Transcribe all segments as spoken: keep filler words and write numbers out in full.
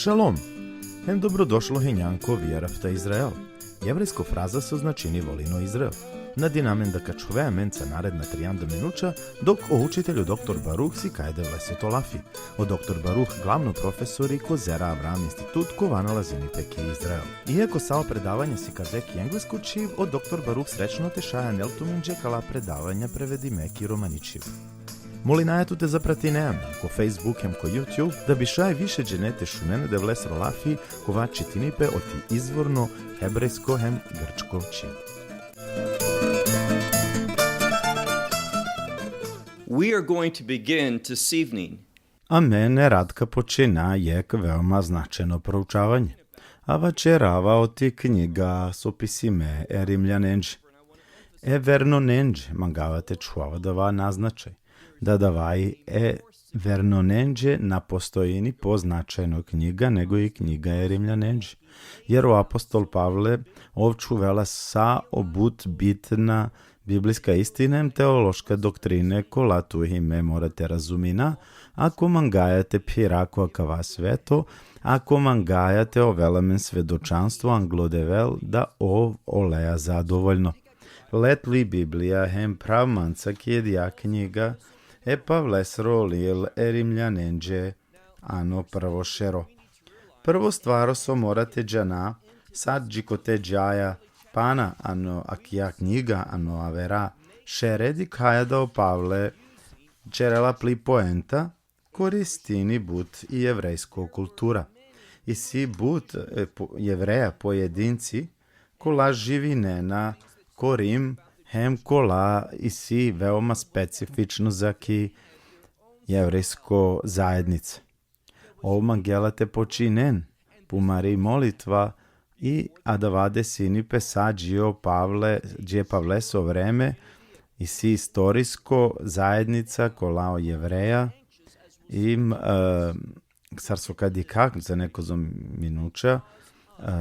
Šalom! Hem dobrodošlo hinjan ko Veahavta Izrael. Jevrejsko fraza so značini volin o Izrael. Nadinamen da ka ačhove amenca naredna trianda minuća, dok o učitelj o doktor Baruh sikaj e Devlesoro lafi. O doktor Baruh glavno profesori ko Zera Avraam Institut, kova nalazini pe ki Izrael. Iako sa o predavanja sikade ki englesko čhib, o doktor Baruh srećno te šaj anel tumenđe kala predavanja prevedime ki romani čhib. Molinaja tut te zapratine amen ko Facebook hem ko YouTube, da bi šaj više džene te šunen e Devlesoro lafi, kova čitini pe oti izvorno hebrejsko hem grčko čhib. We are going to begin this evening. Amen erat ka počina jekh veoma značajno proučavanje. A vaćerava oti knjiga so pisime e Rimljanenđe. E Vernonenđe, mangava te čhuvav adava naznačaj. Da adava i e Vernonenđe na postojini po značajno knjiga, nego i knjiga e Rimljanenđe. Jer o apostol Pavle, ov čhuvela sa o but bitna biblijska istina hem teološka doktrine, kola tu hem me mora te razumina, ako mangaja te phira ko akava sveto, ako mangaja te ovel amen svedočanstvo anglo Devel da ov oleja zadovoljno. Let li Biblija hem phrav manca ki adaja knjiga e Pavlesoro lil e Rimljanenđe, ano prvo šero. Prvo stvar so mora te džana, sa dži kote džaja pana ano akija knjiga, ano avera šere, dikhaja da o Pavle ćerela pli poenta, koristini but i jevrejsko kultura. Isi but, e, po-, Jevreja pojedinci, kola živinena ko Rim, hem kola isi veoma specifično za ki jevrejsko zajednica. Ov mangela te počinen pumari molitva i adava desini pe sa dži o Pavle, dži e Pavleso vreme, isi istorijsko zajednica kola o Jevreja, i, e, sar so ka dikha za nekozom minuća, e,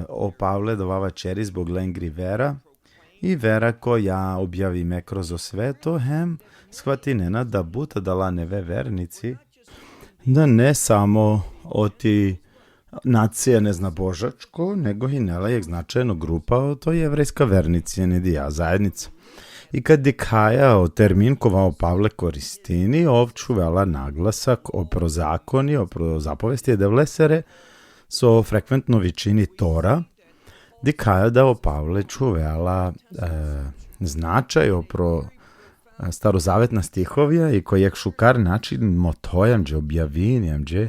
o Pavle adava vaćeri zbog lengri vera, i vera koja objavime kroz o sveto, hem shvatinena da but adala nevevernici, da ne samo oti nacija neznabožačko, nego hinela jekh značajno grupa, oto jevrejska vernici, adaja zajednica. I kad dikhaja o termin kova o Pavle koristini, ov čhuvela naglasak opro zakoni, opro zapovesti e Devlesere, so frekventno vičini Tora, dikhaja da o Pavle čhuvela, e, značaj opro, e, starozavetna stihovja i ko jekh šukar način mothoja amenđe, objavini amenđe,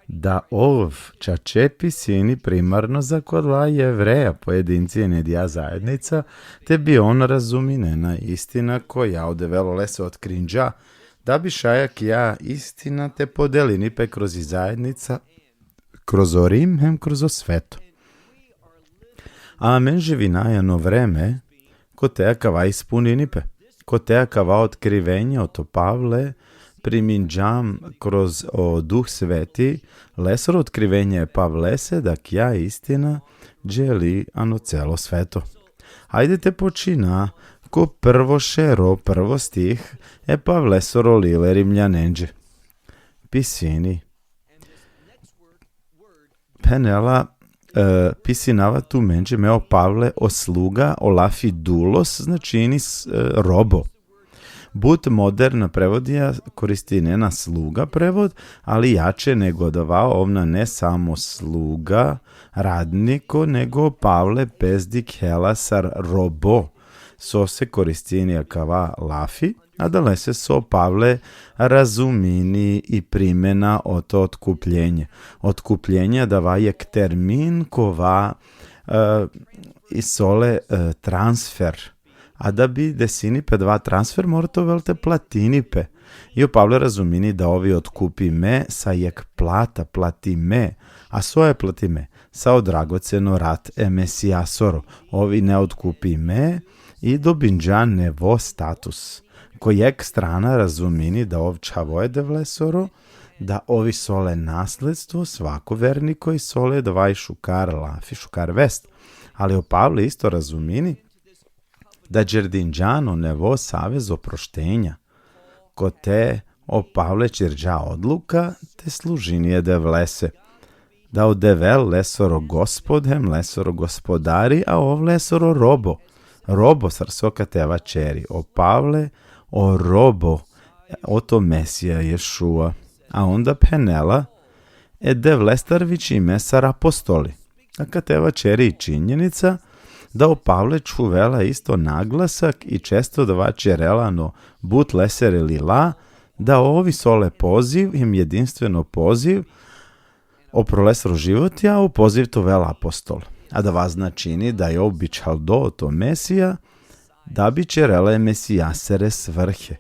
da ov čače pisini primarno za kola Jevreja, pojedinci, adaja zajednica, te bi on razuminena istina koja o Devel olese otkrinđa, da bi šaj akija istina te podelini pe kroz i zajednica, kroz o Rim, hem kroz o sveto. A amen živinaja ano vreme, kote akava ispunini pe, kote akava otkrivenje oto Pavle priminđam kroz o Duh Sveti, lesoro otkrivenje e Pavlese, da akija istina dželi ano celo sveto. Ajde te počina ko prvo šero, prvo stih e Pavlesoro lil e Rimljanenđe. Pisini. Phenela, e, pisinava tumenđe me o Pavle o sluga, o lafi doulos, značini s-, e, robo. But moderna prevodija koristinena sluga prevod, ali jače nego adava, ov nane samo sluga, radniko, nego Pavle pes dikhela sar robo. So se koristini akava lafi, adalese so Pavle razumini i primena oto otkupljenje. Otkupljenje adava jekh termin kova, e, isi ole, e, transfer. A da bi desini pe adava transfer, mora te ovel te platini pe. I o Pavle razumini da ov i otkupime sa jekh plata, platime. A so e platime? Sa o dragoceno rat e Mesijasoro. Ov ine otkupime i dobinđa nevo status. Ko jekh strana razumini da ov čhavo e Devlesoro, da ov isi ole nasledstvo, svako verniko isi ole, adava i šukar lafi, šukar vest. Ali o Pavle isto razumini da đerdinđa ano nevo savez oproštenja, kote o Pavle ćerđa odluka te služini e Devlese. Da o Devel lesoro Gospod hem lesoro Gospodari, a ov lesoro robo. Robo, sar so kate vaćeri o Pavle, o robo oto Mesija Ješua. A onda phenela: E Devlestar vičime sar apostoli. A kate vaćeri i činjenica da o Pavle čhuvela isto naglasak i često da vaćerela ano but lesere lila, da ov isi ole poziv, hem jedinstveno poziv opro lesoro životi, a o poziv te ovel apostol. Adava značini da i ov bičhaldo oto Mesija, da bi ćerela e Mesijasere svrhe.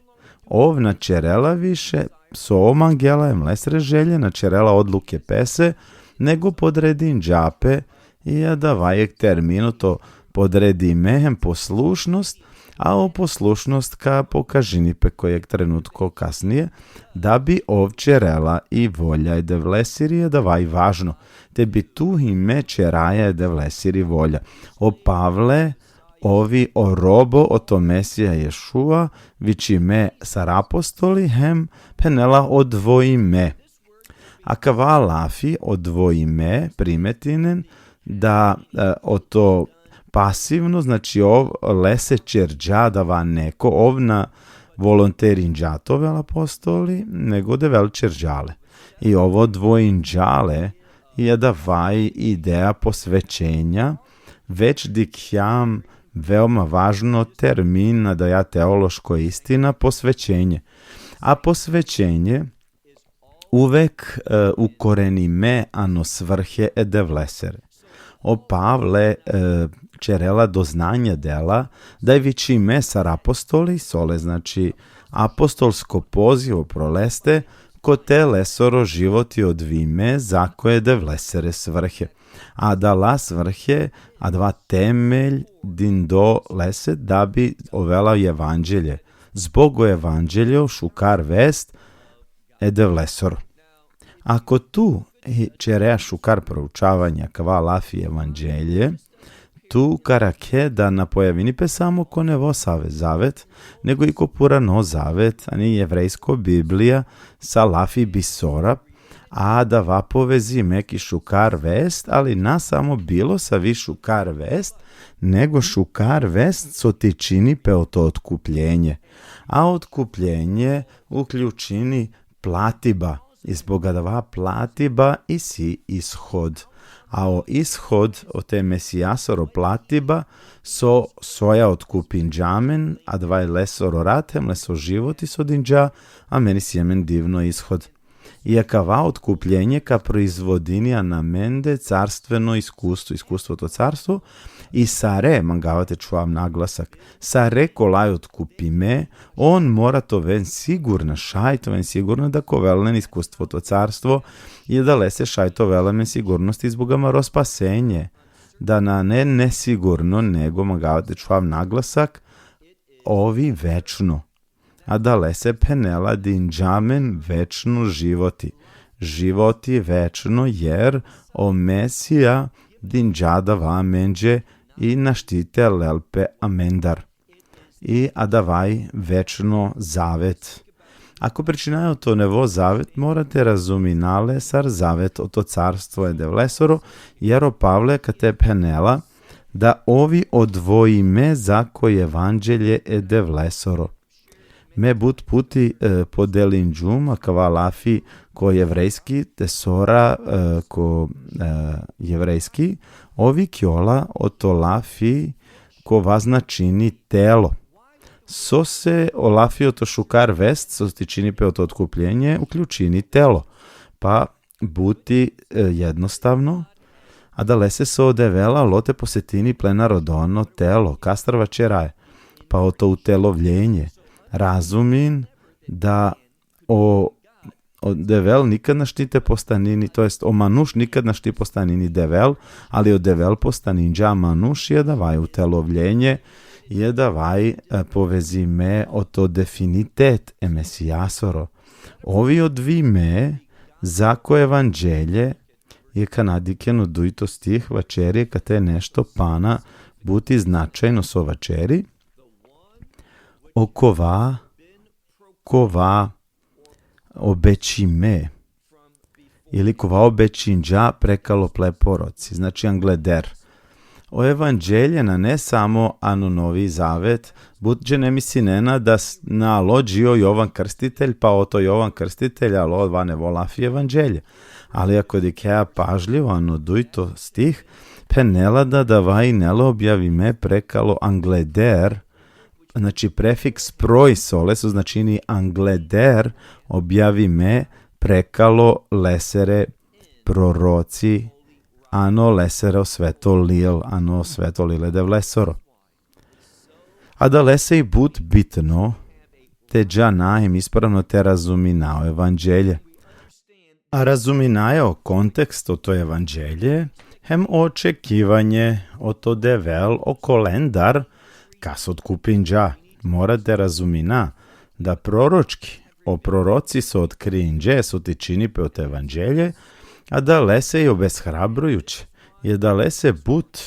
Ov na ćerela više so ov mangela hem lesre želje, na ćerela odluke pese, nego podredinđa pe, i adava jekh termin oto podredime hem poslušnost, a o poslušnost ka pokažini pe ko jekh trenutko kasnije, da bi ov ćerela i volja e Devlesiri, adava i važno. Te bi tu i me ćeraja e Devlesiri volja. O Pavle, ovi o robo oto Mesija Ješua, vičime sar apostoli, hem phenela odvojime. Akava lafi odvojime, primetinen da, e, oto pasivno, znači ov lese ćerđa adava neko, ov na volonterinđa te ovel apostoli, nego Devel ćerđa le. I ov odvojinđa le, i adava i ideja posvećenja, već dikhjam veoma važno termin, adaja teološko istina, posvećenje. A posvećenje uvek, e, ukorenime ano svrhe e Devlesere. O Pavle, e, ćerela doznanja dela, da i vičime sar apostoli, so le znači apostolsko poziv opro leste, kote lesoro životi odvojime zako e Devlesere svrhe. Adala svrhe, adava temelj dindo lese da bi ovela evanđelje. Zbog o evanđelje o šukar vest e Devlesoro. Ako tu, e, ćerea šukar proučavanje akava lafi evanđelje, tu ka arakhe da na pojavini pe samo ko Nevo Save-, Zavet, nego i ko Purano Zavet, ani jevrejsko Biblija, sa lafi bisora, a adava povezime ki šukar vest, ali na samo bilo savi šukar vest, nego šukar vest so tičini pe oto otkupljenje. A otkupljenje uključini platiba, i zbog adava platiba isi ishod. A o ishod ote Mesijasoro platiba, so, soja otkupinđa amen, adava i lesoro rat hem leso životi so dinđa, amen isi amen divno ishod. I akava otkupljenje ka proizvodini ano amende carstveno iskustvo, iskustvo oto carstvo, i sare, mangava te čhuvav naglasak, sare kola i otkupime, on mora te oven sigurna, šaj te oven sigurna da ka ovel len iskustvo oto carstvo, i adalese šaj te ovel amen sigurnost i zbog amaro spasenje. Da nane nesigurno, nego mangava te čhuvav naglasak, ovi večno. Adalese phenela dinđa amen večno životi. Životi večno, jer o Mesija dinđa adava amenđe i našti te lel pe amendar. I adava i večno zavet. Ako pričinaja oto Nevo Zavet, mora te razumina le sar zavet oto carstvo e Devlesoro, jer o Pavle kate phenela da ovi odvojime zako evanđelje e Devlesoro. Me but puti, e, podelinđum akava lafi ko jevrejski, te sora, e, ko, e, jevrejski, ov ikljola oto lafi kova značini telo. Sose o lafi oto šukar vest, so tičini pe oto otkupljenje, uključini telo. Pa buti, e, jednostavno, adalese so o Devel alo te posetini plen narodono telo, kastar vaćeraja, pa oto utelovljenje. Razumin da o, o Devel nikad našti te postanini, to jest o manuš nikad našti postanini Devel, ali o Devel postaninđa manuš, i adava i utelovljenje, i adava i, e, povezime oto definitet e Mesijasoro. Ovi odvojime zako evanđelje, i akana dikhen o dujto stih, vaćeri kate nešto pana buti značajno so vaćeri, okova, kova obećime ili kova obećinđa prekalo ple proroci. Znači, angleder. O evanđelje nane samo ano Novi Zavet, but džene misinena da s-, na alo dži o Jovan Krstitelj, pa oto Jovan Krstitelj alo, ova nevo lafi evanđelje. Ali ako dikhea pažljivo ano dujto stih, phenela da adava inele objavime prekalo angleder, znači prefiks pro isi ole so značini angleder, objavime prekalo lesere proroci, ano lesere o sveto lil, ano sveto lil e Devlesoro. Adalese i but bitno te džana hem ispravno te razumina o evanđelje. A razuminaja o kontekst oto evanđelje, hem očekivanje oto Devel, o kolendar, kas otkupinđa. Mora te razumina da proročki, o proroci so otkrinđe, so tičini pe oto evanđelje, adalese i obeshrabrujuće, i adalese but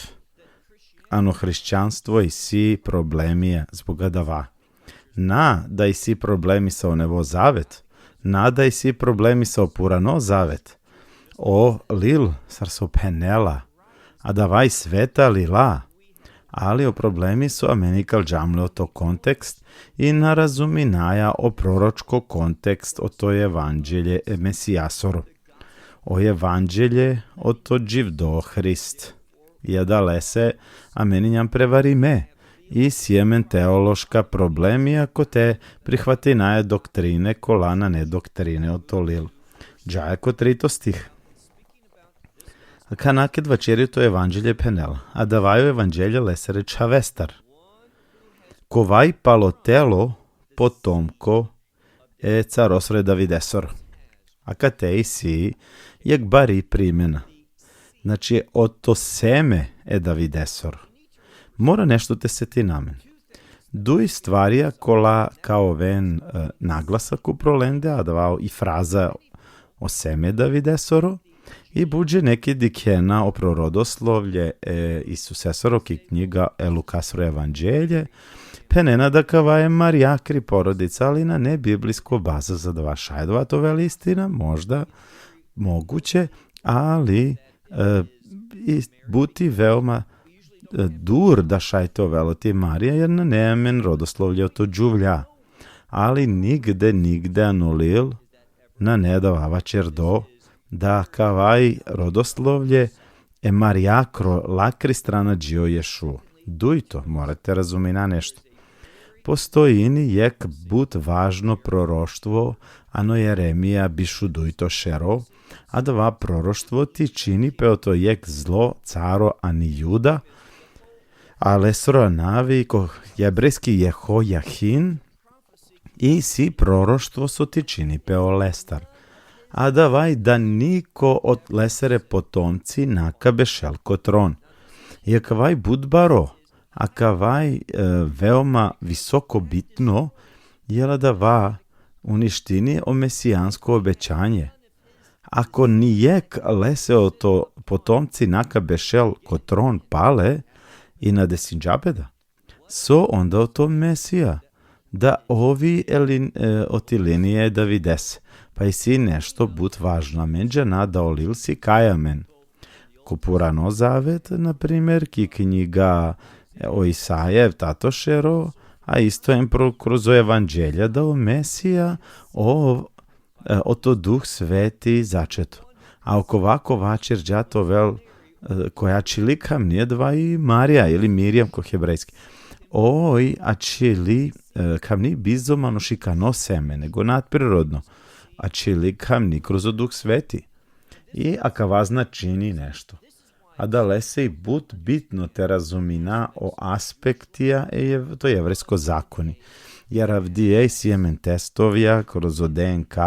ano hrišćanstvo isi problemija zbog adava. Na da isi problemi sa o Nevo Zavet, na da isi problemi sa o Purano Zavet. O lil, sar so phenela, adava i sveta lila, ali o problemi so amen ikalđam le oto kontekst i na razuminaja o proročko kontekst oto evanđelje e Mesijasoro. O evanđelje oto dživdo Hrist. I adalese amen injam prevarime. I isi amen teološka problemija kote prihvatinaja doktrine kola nane doktrine oto lil. Džaja ko trito stih. Akana ked vaćeri oto evanđelje phenela, adava i o evanđelje lesere čhavestar. Kova i palo telo potomko e carosoro e Davidesoro. Akate isi jekh bari primena. Znači, oto seme e Davidesoro. Mora nešto te setina amen. Duj stvarija kola ka oven, e, naglasak upro lende, adava i fraza o seme e Davidesoro, i but džene ki dikhena opro rodoslovlje e Isusesoro ki knjiga e Lukasoro evanđelje, phenena da kava e Marija kri porodica, ali nane biblijsko baza za adava. Šaj adava te ovel istina, možda, moguće, ali, e, i but i veoma, e, dur da šaj te ovel oti Marija, jer nane amen rodoslovlje oto džuvlja. Ali nigde, nigde ano lil nane adava vaćerdo, da kava i rodoslovlje e Marija kro lakri strana dži o Ješu. Dujto, mora te razumina nešto. Postojini jekh but važno proroštvo, ano Jeremija bišudujto šero, adava proroštvo tičini pe oto jekh zlo caro ani Juda, a lesoro anavi ko hebrejski Jehojahin, i isi proroštvo so tičini pe olestar. Adava i da niko oto lesere potomci na ka bešel ko tron. I akava i but baro, akava i, e, veoma visoko bitno, jer adava uništini o mesijansko obećanje. Ako nijekh lese oto potomci na ka bešel ko tron pale, i na desinđa pe da. So onda oto Mesija? Da ov i e lin-, e, oti linija e Davidese. Pa isi nešto but važno. Amen džana da o lil sikaja amen. Ko Purano Zavet, na primer, ki knjiga, e, o Isaja, eftato šero, a isto hem pro-, kroz o evanđelja, da o Mesija, o, e, oto Duh Sveti začeto. A okova kova ćerđa te ovel, e, koja ačhili kamni, adava i Marija ili Mirjam ko hebrejski. Oj ačhili, e, kamni bizo manušikano seme, nego nadprirodno. Ačhili kamni kroz o Duh Sveti. I akava značini nešto. Adalese i but bitno te razumina o aspektija e jev-, to jevrejsko zakoni. Jer avdive isi amen testovja kroz o D N K,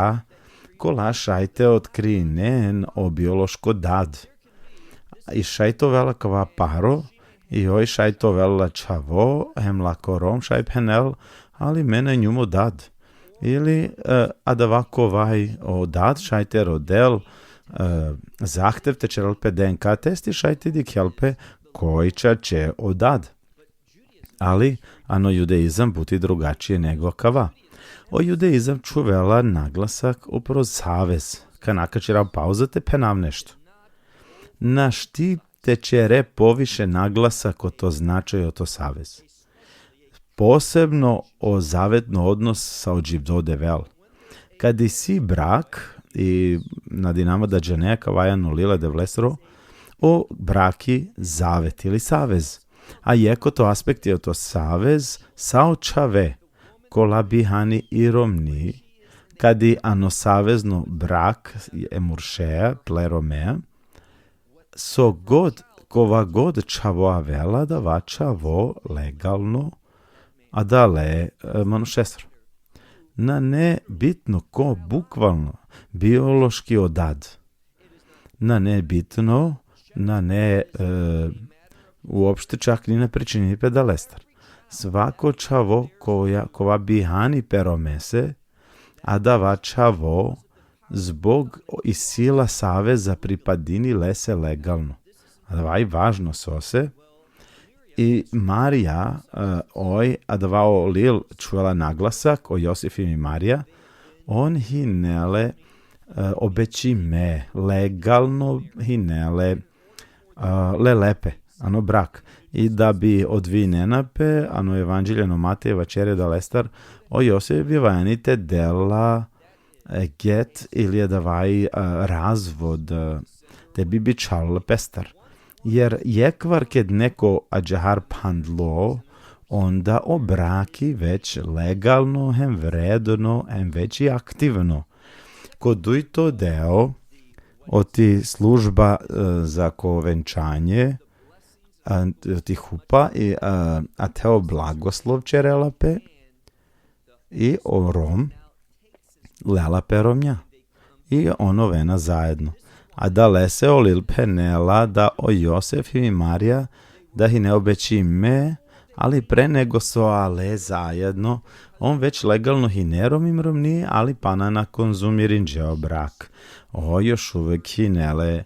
kola šaj te otkrinen o biološko dad. I šaj te ovel akava paro, i oj šaj te ovel la čhavo, hem lako rom šaj phenel, ali me injum o dad. Ili, e, adava kova i o dad šaj te rodel, e, zahtev te ćerel pe D N K testi, šaj te dikhel pe koj čače o dad. Ali, ano judeizam but i drugačije nego akava. O judeizam čhuvela naglasak upro savez, kana ka ćerav pauza te phenav nešto. Našti te ćere poviše naglasa ko to značaj oto savez. Posebno o zavetno odnos sa o dživdo Devel. Kad isi brak, i nadinama da džanea kava i ano lil e Devlesoro, o braki zavet ili savez. A jekh oto aspekti oto savez, sa o čhave, kola bi hani i romni, kadi ano savezno brak e muršea, tle romea, so god, kova god čhavo avela, adava čhavo legalno, adale, e, manušesoro. Nane bitno ko bukvalno, biološki o dad. Nane bitno, nane, e, uopšte čak ni na pričini pe dalestar. Svako čhavo koja, kova bi hani pe romese, adava čhavo zbog o-, i sila saveza pripadini lese legalno. Adava i važno sose. I Marija, e, oj, adava o lil čhuvela naglasak, o Josif i Marija, on hine le, e, obećime, legalno hine le, e, lele pe, ano brak. I da bi odvinena pe, ano Evanđelje ano Matej vaćeri adalestar, o Josif bi valjani te del la, e, get ili adava i, e, razvod, e, te bi bičhal pestar. Jer jekhvar ked neko ađahar phandlo, onda o braki već legalno, hem vredno, hem već i aktivno. Ko dujto deo, oti služba, e, zako venčanje, a, oti hupa, i, a, a te o blagoslov ćerela pe, i o rom lela pe romnja. I on ovena zajedno. Adalese o lil phenela da o Josef i Marija da hine obećime, ali pre nego so ale zajedno, on već legalno hine rom im romni, ali pana na konzumirinđe o brak. O još uvek hine le, e,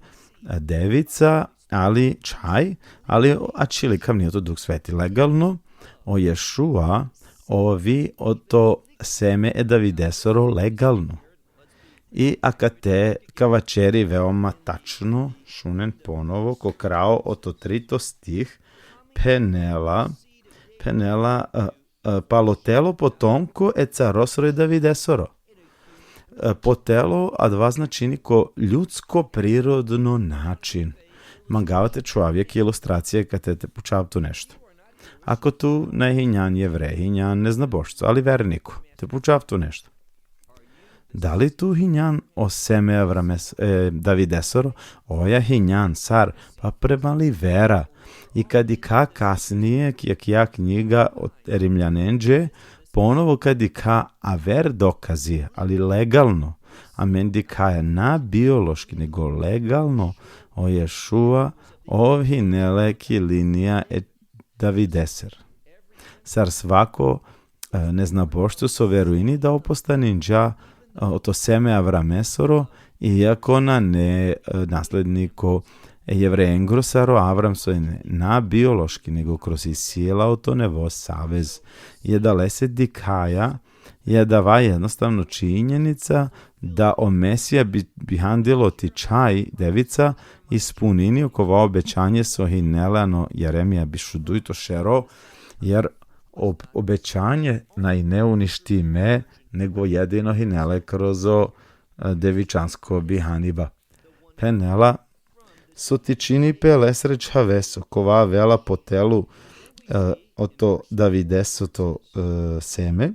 devica, ali čhaj, ali ačhili kam ni oto Duh Sveti legalno, o Ješua, ovi oto seme e Davidesoro legalno. I akate ka vaćeri veoma tačno, šunen ponovo, ko kraj oto trito stih, phenela, phenela, e, e, palo telo potomko e carosoro e Davidesoro. E, po telo, adava značini ko ljudsko prirodno način. Mangava te čhuvav jekh ilustracija kate te pučav tu nešto. Ako tu na hinjan Jevrej, hinjan neznabošco, ali verniko, te pučav tu nešto. Dali tu hinjan o seme Avrames-, e, Davidesoro? Oja hinjan, sar, pa prema li vera. I ka dikha kasnije, ki, ki knjiga o Rimljanenđe, ponovo ka dikha aver dokazi, ali legalno. Amen dikhaja na biološki, nego legalno, o Ješua, ov hine le ki linija e Davideser. Sar svako, e, neznabošco so verujini da ov postaninđa, e, oto seme Avramesoro, iako nane, e, nasledniko e Jevrejengoro, sar o Avram so hine, na biološki, nego kroz i sila oto nevo savez. I adalese dikhaja, i adava jednostavno činjenica da o Mesija bi, bi handilo ti čhaj, devica, ispunini okova obećanje so hine le ano Jeremija biš u dujto šero, jer ob-, obećanje nane uništime, nego jedino hine le kroz o, e, devičansko bihaniba. Phenela, so tičini pe lesre čhaveso, kova avela po telu, e, oto Davideso to, e, seme,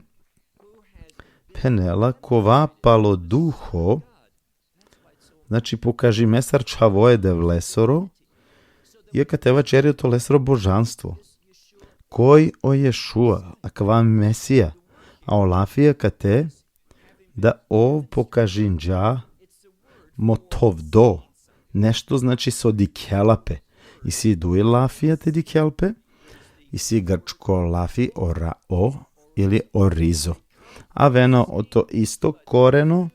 phenela, kova palo duho, znači, pokažime sar čhavo e Devlesoro, i akate vaćeri oto lesro božanstvo. Koj o Ješua, akava Mesija, a o lafi akate, da ov pokažinđa mo tovdo, nešto, znači, so dikhela pe. Isi duj lafija te dikhel pe, isi grčko lafi orao ili orizo. Avena oto isto koreno,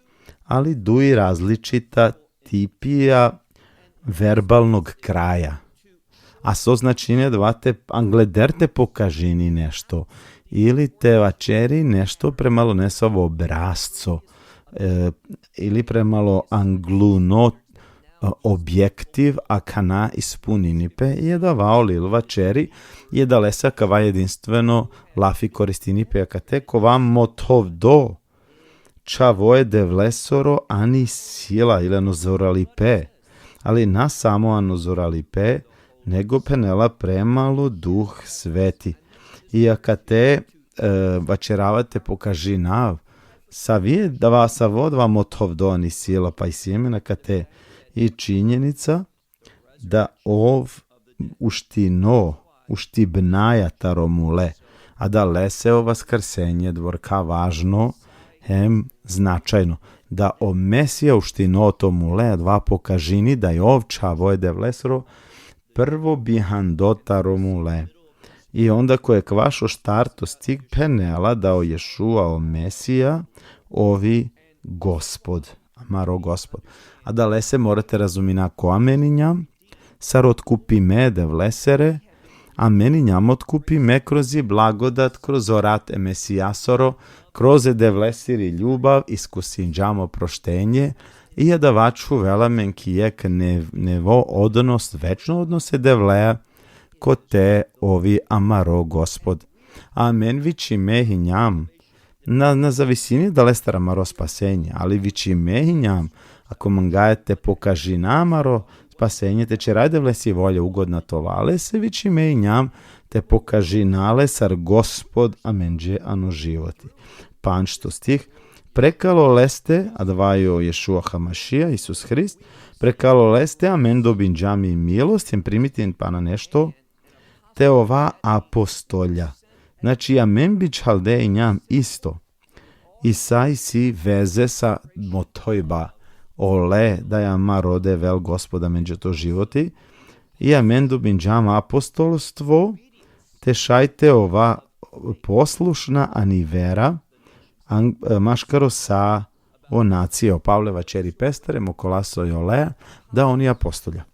ali duj različita tipija verbalnog kraja. A so značini adava te angleder te pokažini nešto, ili te vaćeri nešto prema leso obrasco, e, ili premalo angluno, e, objektiv, akana ispunini pe, i adava o lil vaćeri, i adalese akava jedinstveno lafi koristini pe akate, kova mothovdo čhavo e Devlesoro ani sila ili ano zoralipe, ali na samo ano zoralipe, nego phenela premalo Duh Sveti. I akate, e, vaćerava te pokažinav, savi e adava, savo adava mothovdo ani sila, pa isi amen akate i činjenica da ov uštino, uštibnaja taro mule, adalese o vaskrsenje dvorka važno hem značajno. Da o Mesija uštino oto mule, adava pokažini da i ov čhavo e Devlesoro, prvo bihando taro mule. I onda ko ekvaš o štarto stih phenela da o Ješua, o Mesija, ovi Gospod, amaro Gospod. Adalese mora te razumina ko amen injam, sar otkupime e Devlesere, amen injam otkupime kroz i blagodat, kroz o rat e Mesijasoro, kroz e Devlesiri ljubav iskusinđam o proštenje, i adava čhuvela amen ki jek ne-, nevo odnos, večno odnos e Devlea, kote ovi amaro Gospod. Amen vičime hinjam, na, na zavisini adalestar amaro spasenje, ali vičime hinjam, ako mangaja te pokažina amaro spasenje, te ćera e Devlesi volja ugodna te ova lese, vičime hinjam te pokažina le sar Gospod amenđe ano životi. Pandžto stih, prekalo leste, adava i o Ješua Hamašija, Isus Hrist, prekalo leste amen dobinđam i milost, hem primitin pana nešto, te ova apostolja. Znači, amen bičhalde injam isto. I sa isi veze sa mothojba ole da i amaro Devel Gospod amenđe oto životi, i amen dobinđam apostolstvo, te šaj te ova poslušna ani vera, an-, e, maškaro sa o nacije. O Pavle vaćeri pestar hem okola soj olea, da on i apostolja.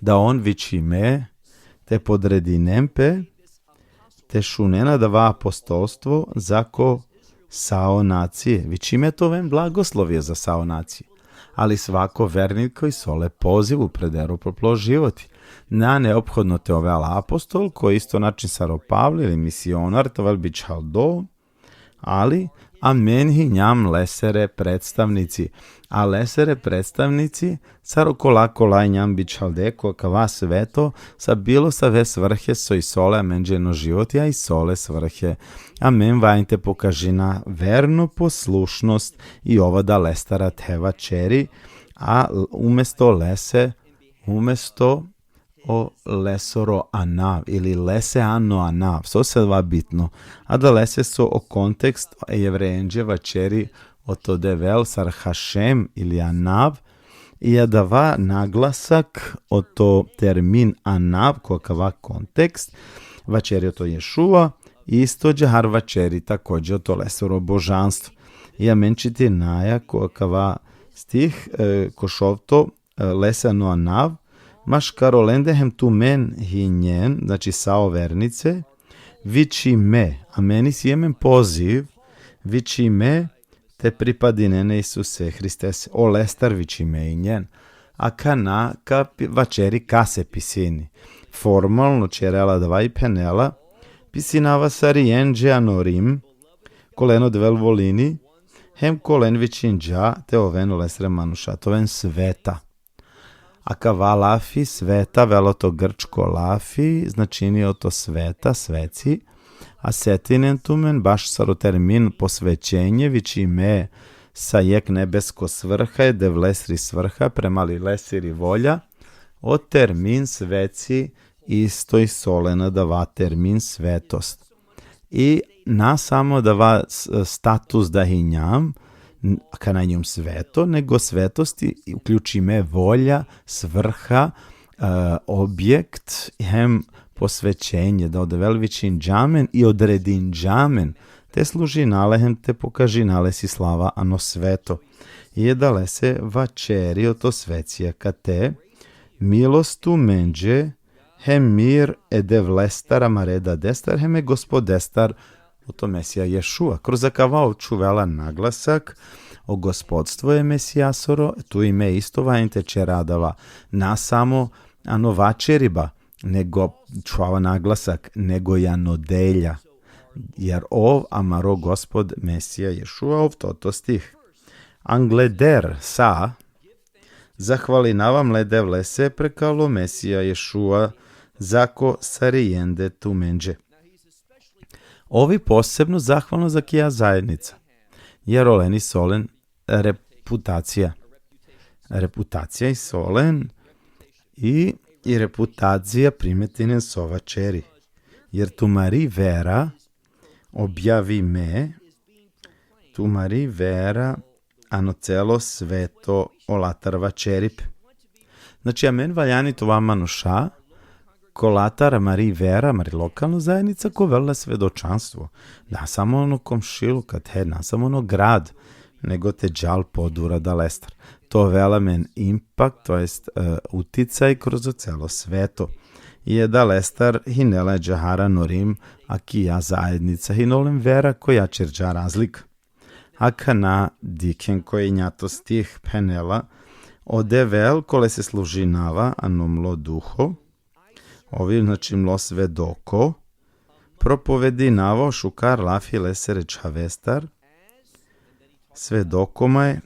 Da on vičime te podredinen pe, te šunen adava apostolstvo zako sa o nacije. Vičime te oven blagoslovija za sa o nacije. Ali svako verniko isi ole poziv upredero pro plo životi. Na neophodno te ovel apostol, ko isto način sar o Pavle ili misionar, te ovel bičhaldo, ali amen hinjam lesere predstavnici. A lesere predstavnici, sar okola kola injam bičhalde ko akava sveto, sa bilo save svrhe so isi ole amenđe ano životi, a isi ole svrhe. Amen valjani te pokažina verno poslušnost i ova adalestar te vaćeri, a umesto lese, umesto o lesoro anav, ili lese ano anav. Sose adava bitno? Adalese so o kontekst e Jevrejenđe vaćeri oto Devel sar Hašem ili anav, i adava naglasak oto termin anav, ko akava kontekst, vaćeri oto Ješua, isto ađahar vaćeri takođe oto lesoro božanstvo. I amen čitinaja ko akava stih, e, ko šovto, e, lese ano anav, maškar olende hem tumen hinjen, znači sa o vernice, vičime, amen isi amen poziv, vičime te pripadinen e Isuse Hristese, olestar vičime hinjen. Akana ka pi-, vaćeri kase pisini. Formalno ćerela adava i phenela, pisinava sarijenđe anorim, kolen o Devel volini, hem kolen vičinđa te oven olesre manuša, te oven sveta. Akava lafi sveta, avela oto grčko lafi, značini oto sveta, sveci, a setinen tumen baš sar o termin posvećenje, vičime sa jek nebesko svrha, e Devlesri svrha, prema lesiri volja, o termin sveci isto isi olen adava termin svetost. I na samo adava s-, status da hinjam, n-, kana injum sveto, nego svetosti uključime volja, svrha, e, objekt, hem posvećenje, da o Devel vičinđa amen i odredinđa amen te služina le hem te pokažina lesi slava ano sveto. I adalese vaćeri oto sveci akate, milost tumenđe, hem mir e Devlestar, amare Dadestar, hem e Gospodestar, oto Mesija Ješua. Kroz akava ov čhuvela naglasak o gospodstvo e Mesijasoro, tu i me isto valjani te ćera adava, na samo ano vaćeriba, nego čhuvava naglasak, nego i ano delja. Jer ov amaro Gospod Mesija Ješua, ov toto stih. Angleder sa, zahvalinava mle Devlese prekalo Mesija Ješua, zako sarijende tumenđe. Ov i posebno zahvalno za kija zajednica. Jer olen isi olen reputacija. Reputacija isi olen i, i reputacija primetinen so vaćeri. Jer tumari vera objavime, tumari vera ano celo sveto olatar vaćeri pe. Znači, amen valjani te ova manuša, kolatar amari vera, amari lokalno zajednica, ka ovel le svedočanstvo. Na samo ano komšiluk, kad he, na samo ano grad, nego te džal podur adalestar. Te ovel amen impakt, to jest, e, uticaj kroz o celo sveto. I adalestar hine le ađahar ano Rim, akija zajednica hine olen vera koja ćerđa razlika. Akana dikhen ko injato stih, phenela: O Devel, kolese služinava, ano mlo duho, ov i, znači, mlo svedoko, propovedinava o šukar lafi lesere čhavestar, svedoko maj,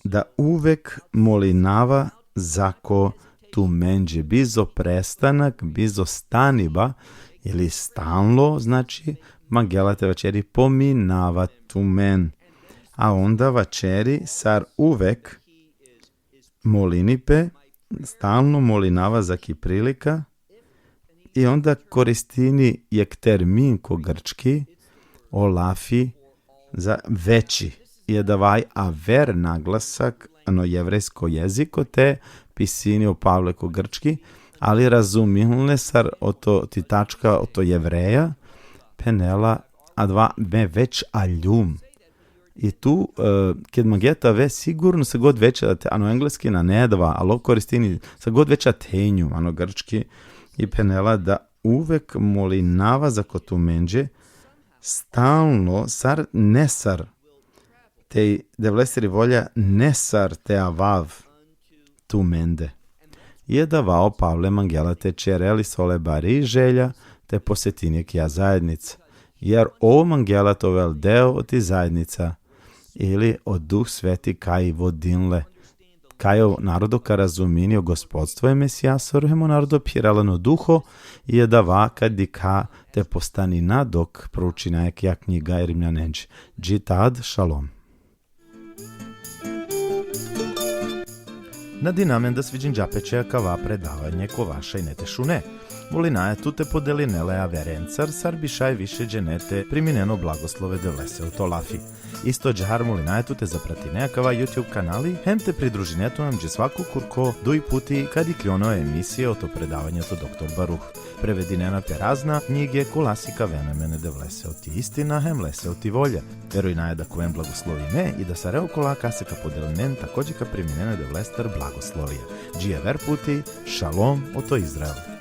da uvek molinava zako tumenđe, bizo prestanak, bizo staniba, ili stalno, znači, mangela te vaćeri pominava tumen. A onda vaćeri: sar uvek molini pe, stalno molinava zaki prilika, i onda koristini jekh termin ko grčki, o lafi za veći. I adava i aver naglasak ano jevrejsko jeziko, te pisini o Pavle ko grčki, ali razumini le sar oto čitačka, oto Jevreja, phenela: adava me već aljum. I tu, e, ked mangea te ave sigurno, sa god veća te, ano engleski nane adava, ali ov koristini sa god veća te injum, ano grčki, i phenela da uvek molinava zako tumenđe, stalno, sar nesar te i Devlesiri volja, nesar te avav tumende. I adava o Pavle mangela te ćerel isi ole bari želja te posetini akija zajednica. Jer ov mangela te ovel deo oti zajednica, ili o Duh Sveti kaj vodini le. Kaj o narodo ka razumini o gospodstvo e Mesijasoro, hem o narodo phirela ano duho, i adava ka dikha te postanina dok proučina akija knjiga e Rimljanenđe. Dži tad, šalom. Nadinamen da sviđinđa pe će akava predavanje kova šaj ine te šune. Molinaja tut te podeline le averencar, sar bi šaj više džene te priminen o blagoslove Devlese oto lafi. Isto ađahar molinaja tut te zapratine akava YouTube kanali, hem te pridružine tut amenđe svako kurko duj puti kad ikljon o emisije oto predavanje oto doktor Baruh. Prevedinena pe razna knjige, kola sikavena amen e Devlese oti istina, hem lese oti volja. Verujnaja da ka oven blagoslovime i da sare okola kase ka podelinen takođe ka priminen e Devlestar blagoslovija. Dži aver puti, šalom oto Izrael.